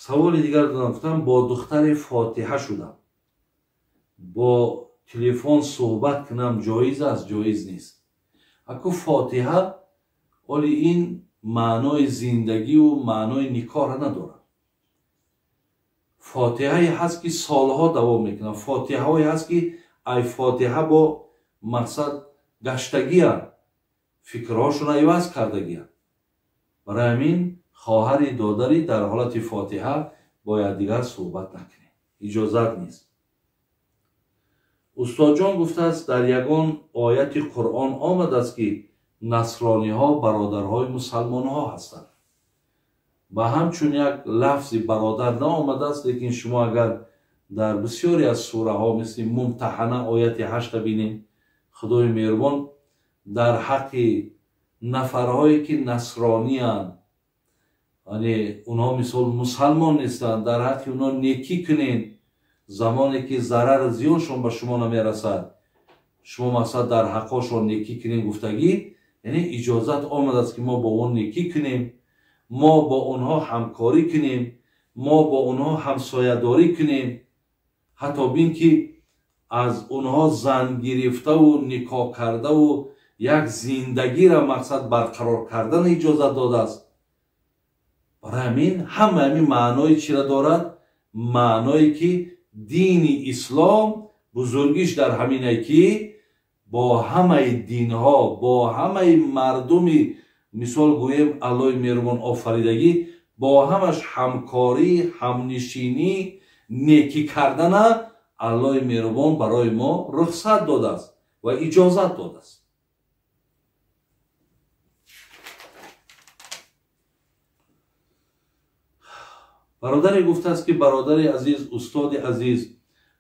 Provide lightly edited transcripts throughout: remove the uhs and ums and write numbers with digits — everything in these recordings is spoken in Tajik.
Саволи дигар додам, гуфтам бо духтари фотиҳа шудам, бо телефон суҳбат кунам ҷоиз аст, ҷоиз нест? Аку фотиҳа оли ин маънои зиндагиву маънои никоҳра надорад. Фотиҳае ҳаст, ки солҳо давом мекунад, фотиҳаҳое ҳаст, ки ай фотиҳа бо мақсад гаштагианд, фикрҳошонро иваз кардагианд. Барои ҳамин хоҳари додарӣ дар ҳолати фотиҳа бо якдигар суҳбат накунед, иҷозат нест. Устодҷон гуфтааст, дар ягон ояти Қуръон омадааст, ки насрониҳо бародарҳои мусалмонҳо ҳастанд. Ба ҳамчун як лафзи бародар наомадааст, лекин шумо агар дар бисёре аз сураҳо мисли Мумтаҳана ояти 8 бинед, Худои меҳрубон дар ҳаққи нафарҳое ки насрониянд, яъне онҳо мисол мусалмон нестанд, дар ҳаққи онҳо некӣ кунед, замоне ки зарар зиёншон ба шумо намерасад, шумо мақсад дар ҳаққошон некӣ кунед гуфтагӣ, яъне иҷозат омадааст, ки мо бо он некӣ кунем, мо бо онҳо ҳамкорӣ кунем, мо бо онҳо ҳамсоядорӣ кунем, ҳатто бин ки аз онҳо зан гирифтаву никоҳ кардаву як зиндагиро мақсад барқарор кардан иҷозат додааст. Барои ҳамин ҳама ҳамин маънои чиро дорад? Маъное ки дини ислом бузургиш дар ҳамине, ки бо ҳамаи динҳо, бо ҳамаи мардуми мисол гӯем Аллоҳи меҳрубон офаридагӣ, бо ҳамаш ҳамкорӣ, ҳамнишинӣ, некӣ кардана Аллоҳи меҳрубон барои мо рухсат додааст ва иҷозат додааст. Бародаре гуфтааст, ки бародари азиз, устоди азиз,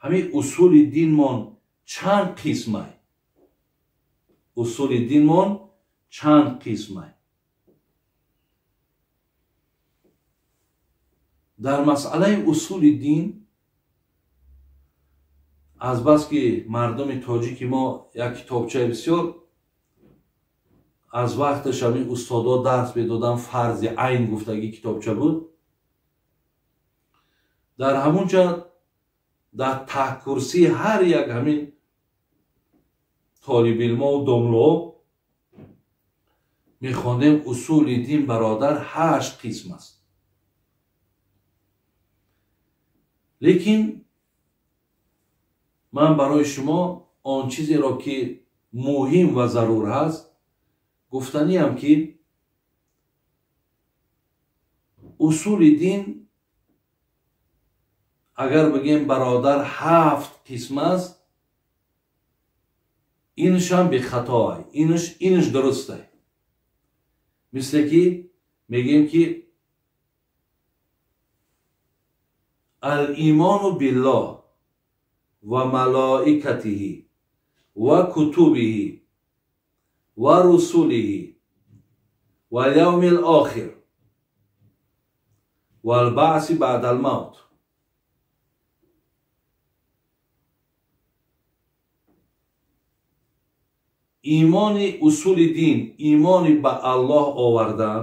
ҳамин усули динмон чанд қисмай? Усули динмон чанд қисмай? Дар масъалаи усули дин азбаски мардуми тоҷики мо як китобчаи бисёр аз вақташ ҳамин устодо дарс медоданд, фарзи айн гуфтагӣ китобча буд. Дар ҳамон ҷо дар таҳкурсии ҳар як ҳамин толибилмову домло мехондем усули дин бародар 8 қисм аст. Лекин ман барои шумо он чизеро ки муҳим ва зарур ҳаст гуфтаниам, ки усули дин агар бигем бародар 7 қисм аст, инашам бехатоай, инаш дурустай. Мисле ки мегем ки алимону биллоҳ ва малоикатиҳи ва кутубиҳи ва русулиҳи ва явмил охир валбаъси баъдал мавт. Имони усули дин, имони ба Аллоҳ овардан,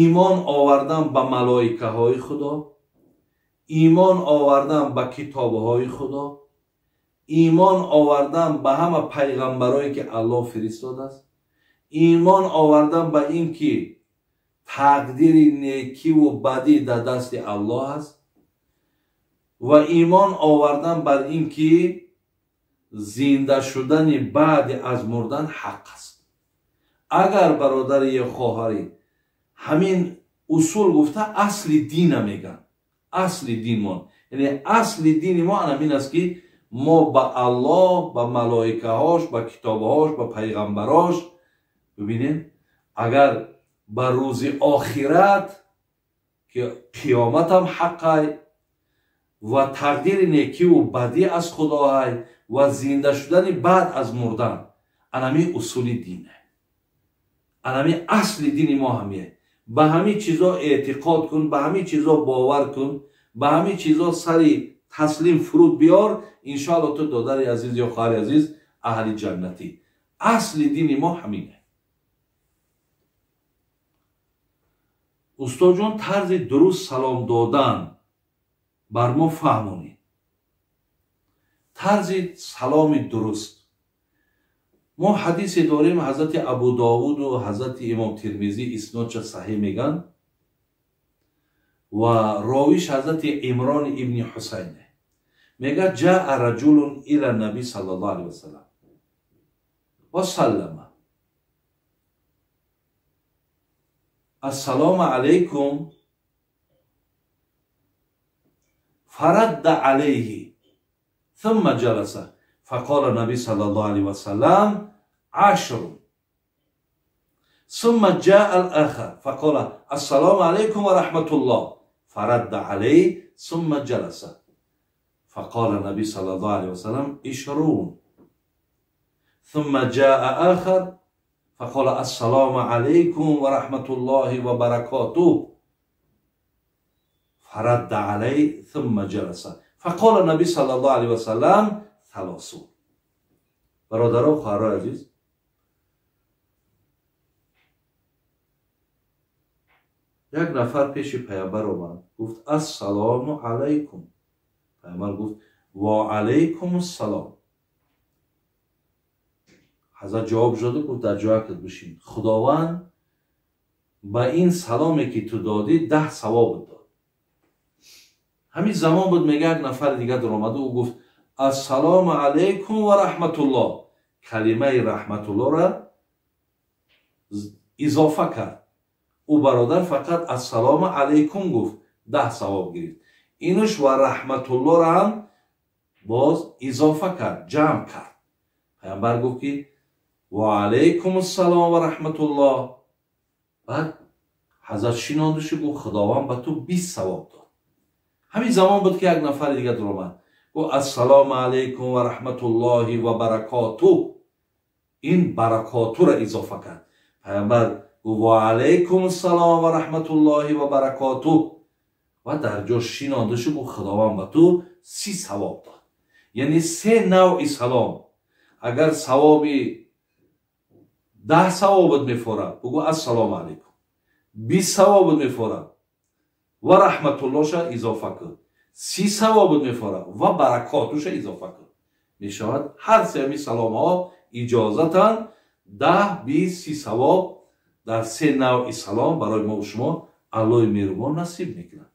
имон овардан ба малоикаҳои Худо, имон овардан ба китобҳои Худо, имон овардан ба ҳама пайғамбарое ки Аллоҳ фиристодааст, имон овардан ба ин ки тақдири некиву бадӣ дар дасти Аллоҳ аст ва имон овардан бар ин ки зинда шудани баъди аз мурдан ҳақ аст. Агар бародари ё хоҳари ҳамин усул гуфта асли дина мегӯянд, асли динмон, яъне асли дини мо ҳамин аст, ки мо ба Аллоҳ, ба малоикаҳош, ба китобҳош, ба пайғамбарош бибинед, агар ба рӯзи охират ки қиёматам ҳаққай ва тақдири некиву бадӣ аз Худоҳай ва зинда шудани баъд аз мурдан, анами усули дине, анами асли дини мо ҳамие. Ба ҳамин чизо эътиқод кун, ба ҳамин чизо бовар кун, ба ҳамин чизо сари таслим фуруд биёр, иншоалло ту додари азиз ё хоҳари азиз аҳли ҷаннатӣ. Асли дини мо ҳамине. Устодҷон, тарзи дуруст салом додан бар мо фаҳмонед. Тарзи саломи дуруст. Мо ҳадисе дорем, ҳазрати Абу Довуду ҳазрати Имом Тирмизӣ иснодша саҳеҳ меган ва ровиш ҳазрати Имрон ибни Ҳусайне. Мегӯяд: ҷаа раҷулун ила наби саллаллоҳу алайҳи васаллам ва саллама ассалому алайкум фарадда алайҳи ثم جلس فقال النبي صلى الله عليه وسلم عشر ثم جاء الآخر فقال السلام عليكم ورحمة الله فرد عليه ثم جلس فقال النبي صلى الله عليه وسلم 20 ثم جاء آخر فقال السلام عليكم ورحمة الله وبركاته فرد عليه ثم جلس فقال النبي صلى الله عليه وسلم 30. برادران و خواهران عزیز، یک نفر پیش پیامبر آمد، گفت السلام علیکم. پیامبر گفت و علیکم السلام. حضرت جواب شده، گفت در جایت بشین، خداوند با این سلامی که تو دادی 10 ثواب داد. همین زمان بود میگه یک نفر دیگه در آمد و او گفت السلام علیکم و رحمت الله. کلمه رحمت الله را اضافه کرد. او برادر فقط السلام علیکم گفت، 10 ثواب گرفت. اینش و رحمت الله را هم باز اضافه کرد، جمع کرد. پیامبر گفت که و علیکم السلام و رحمت الله. بعد حضرت شناندش گفت خداوند به تو 20 ثواب داد. همین زمان بود که یک نفر دیگه در آمد گفت السلام علیکم و رحمت الله و برکاته. این برکاتو را اضافه کرد. پیامبر گفت و علیکم السلام و رحمت الله و برکاته و در جا شناندش گفت خداوند به تو 30 ثواب داد. یعنی 3 نوع سلام. اگر ثوابی 10 ثوابت میفورد بگو السلام علیکم، 20 ثوابت میفورد و رحمت الله شا اضافه کن، 30 ثوابت میفورد و برکاتش اضافه کن. میشود هر سه می سلام ها اجازتن 10 20 30 ثواب در 3 نوع سلام برای ما و شما الله مهربان نصیب میکنه.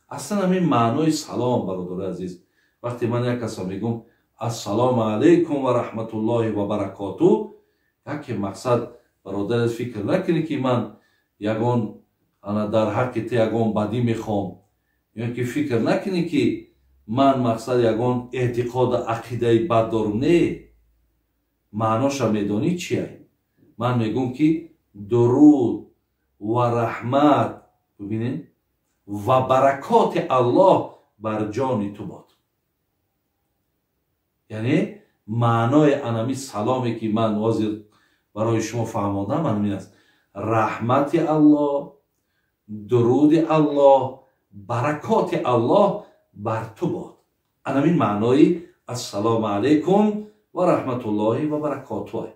اصلا همین معنای سلام برادر عزیز، وقتی من یک کسا میگم السلام علیکم و رحمت الله و برکاته، یکی مقصد برادر فکر نکنی که من یگان انا در حق تی یگان بدی میخوام، یا که فکر نکنی که من مقصد یگان اعتقاد عقیده بد دارم. نه، معناش میدانی چیه؟ من میگم که درود و رحمت ببینید و برکات الله بر جان تو باد. یعنی معنای انمی سلامی که من حاضر برای شما فهماندم همین است: رحمت الله، درود الله، برکات الله بر تو باد. انمی معنای السلام علیکم و رحمت الله و برکاته.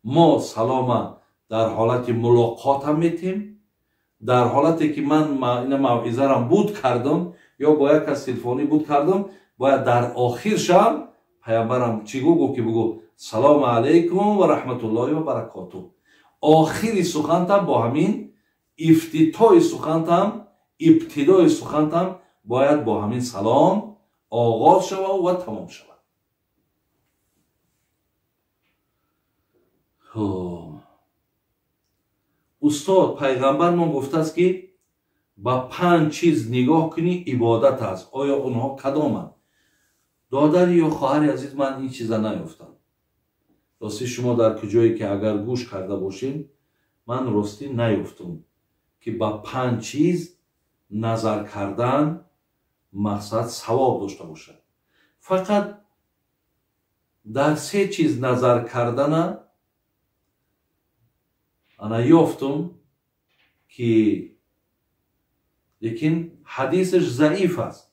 ما سلام در حالت ملاقات هم میتیم، در حالتی که من این موعظه را بود کردم یا با یک کس تلفنی بود کردم، باید در آخر شب پیامبرم چی گو که بگو سلام علیکم و رحمت الله و برکاته. آخری سخنتم با همین افتتاح سخنتم، ابتدای سخنتم باید با همین سلام آغاز شود و تمام شود. استاد پیغمبر ما گفته است که با 5 چیز نگاه کنی عبادت است، آیا اونها کدامند؟ دادر یا خواهر عزیز، من این چیزا نیافتم. راستی شما در کجایی که اگر گوش کرده باشین، من راستی نیافتم که با 5 چیز نظر کردن مقصد ثواب داشته باشد. فقط در 3 چیز نظر کردن انا یافتم که لیکن حدیثش ضعیف است،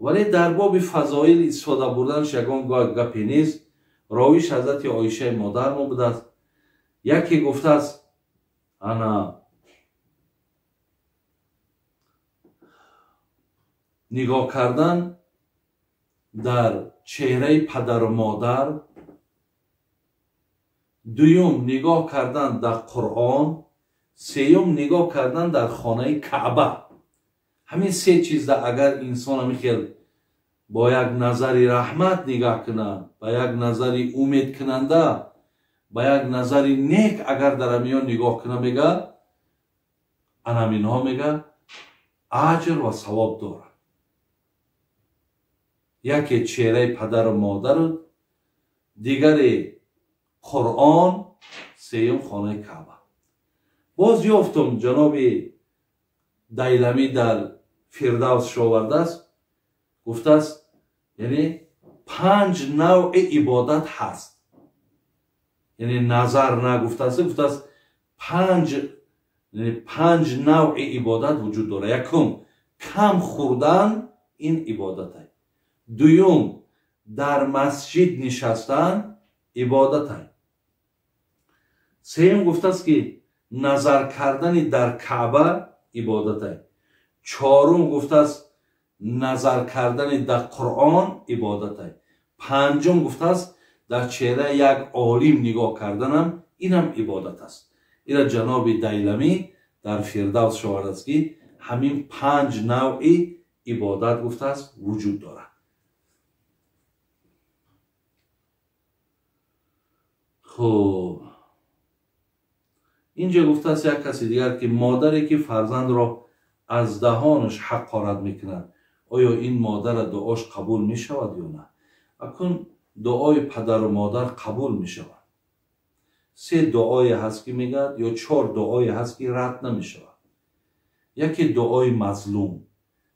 ولی در باب فضایل استفاده بردنش یگان گپی نیست. راویش حضرت عایشه مادر ما بوده است. یکی گفته است انا Нигоҳ кардан дар чеҳраи падару модар. Дуюм, нигоҳ кардан дар Қуръон. Сеюм, нигоҳ кардан дар хонаи Каъба. Ҳамин се чизда агар инсон ҳамин хел бо як назари раҳмат нигоҳ кунад, ба як назари умедкунанда, ба як назари нек агар дар ҳамиён нигоҳ кунад, мега анаминҳо мега аҷр ва савоб дорад. Яке чеҳраи падару модару, дигаре Қуръон, сеюм хонаи Каъба. Боз ёфтум ҷаноби Дайламӣ дар Фирдавс шовардааст, гуфтааст, яъне 5 навъи ибодат ҳаст. Яъне назар нагуфтааст, гуфтааст 5 навъи ибодат вуҷуд дорад. Якум, кам хӯрдан ин ибодат аст. Дуюм, дар масҷид нишастан ибодат аст. Сеюм, гуфтааст ки назар кардани дар Каъба ибодат аст. Чорум, гуфтааст назар кардани дар Қуръон ибодат аст. Панҷум, гуфтааст дар чеҳраи як олим нигоҳ карданам инам ибодат аст. Ира ҷаноби Дайламӣ дар Фирдавс шовардааст ки ҳамин 5 навъи ибодат гуфтааст вуҷуд дорад. Хуб, инҷо гуфтааст як каси дигар ки модаре ки фарзандро аз даҳонаш ҳақорат мекунад, оё ин модара дуош қабул мешавад ё на? Акун дуои падару модар қабул мешавад. 3 дуое ҳаст ки мегӯяд ё 4 дуое ҳаст ки рад намешавад. Яке дуои мазлум.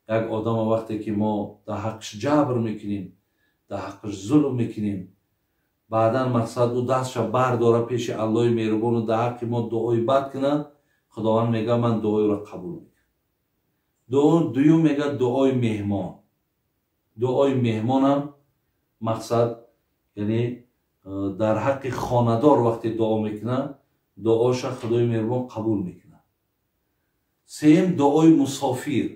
Як одама вақте ки мо дар ҳаққаш ҷабр мекунем, дар ҳаққаш зулм мекунем, баъдан мақсад ӯ дастша бардора пеши Аллоҳи меҳрубону дар ҳаққи мо дуои бад кунад, Худованд мегӯяд ман дуоиро қабул мекунам. Дуюм мегӯяд дуои меҳмон. Дуои меҳмонам мақсад яъне дар ҳаққи хонадор вақте дуо мекунад, дуоша Худои меҳрубон қабул мекунад. Сеюм, дуои мусофир.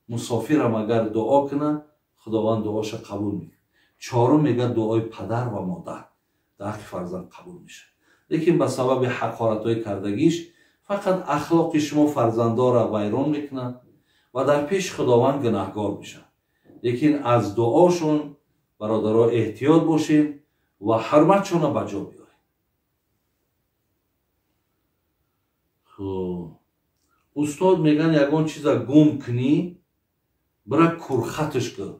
Мусофирам агар дуо кунад, Худованд дуоша қабул мекунад. Чорум мегӯяд дуои падар ва модар дар ҳаққи фарзанд қабул мешавад. Лекин ба сабаби ҳақоратҳои кардагиш фақат ахлоқи шумо фарзандора вайрон мекунад ва дар пеши Худованд гунаҳгор мешавад. Лекин аз дуошон бародаро эҳтиёт бошем ва ҳурматшонро ба ҷо биёрем. Хуб, устод мегӯянд ягон чиза гум кунӣ, бира курхатш кун.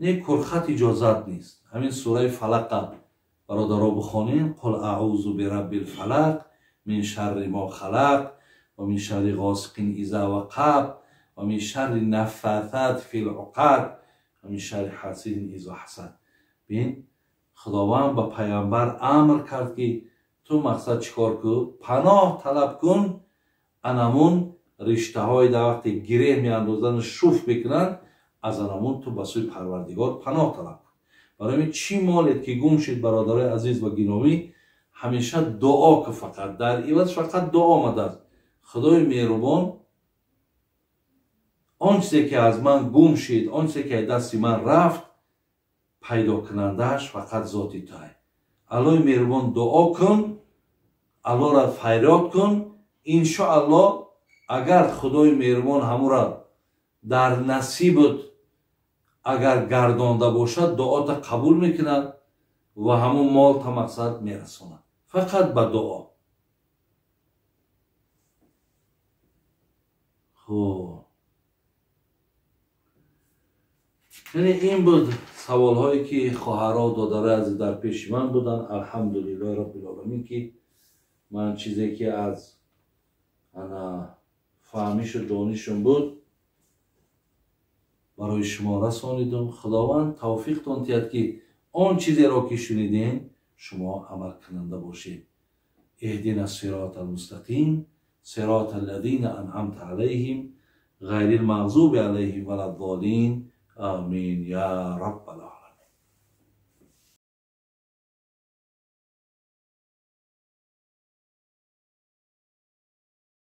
Не, курхат иҷозат нест. Ҳамин сураи Фалақа бародаро бихонем. Қул аъузу бираббил фалақ мин шарри мо халақ ва мин шарри ғосиқин иза вақаб ва мин шарри наффасат фил уқад ва мин шарри ҳасидин иза ҳасад. Бин, Худованд ба пайғамбар амр кард ки ту мақсад чӣ кор кун? Паноҳ талаб кун анамун риштаҳои дар вақте гиреҳ меандозанд, шуф мекунанд, аз анамун ту ба сӯи Парвардигор паноҳ талаб кун. Барои ин чӣ молет ки гум шид, бародарои азиз ва гиромӣ, ҳамеша дуо кун, фақат дар иваз фақат дуо омадааст. Худои меҳрубон он чизе ки аз ман гум шид, он чизе ки аз дасти ман рафт, пайдокунандааш фақат зоти туай. Аллоҳи меҳрубон дуо кун, Аллоҳро фарёд кун, иншоаллоҳ агар Худои меҳрубон ҳамура дар насибат агар гардонда бошад, дуота қабул мекунад ва ҳамун мол та мақсад мерасонад. Фақат ба дуо. Хуб, яъне ин буд саволҳое ки хоҳаро додарои азиз дар пеши ман буданд. Алҳамдулиллоҳи роббил оламин ки ман чизе ки аз ана фаҳмишу донишум буд барои шумо расонидум. Худованд тавфиқтон диҳад ки он чизеро ки шунидем шумо амалкунанда бошед. Иҳдина сирота алмустақим сирота аллазина анъамта алайҳим ғайрил мағзуби алайҳим валаззолин. Амин я раббал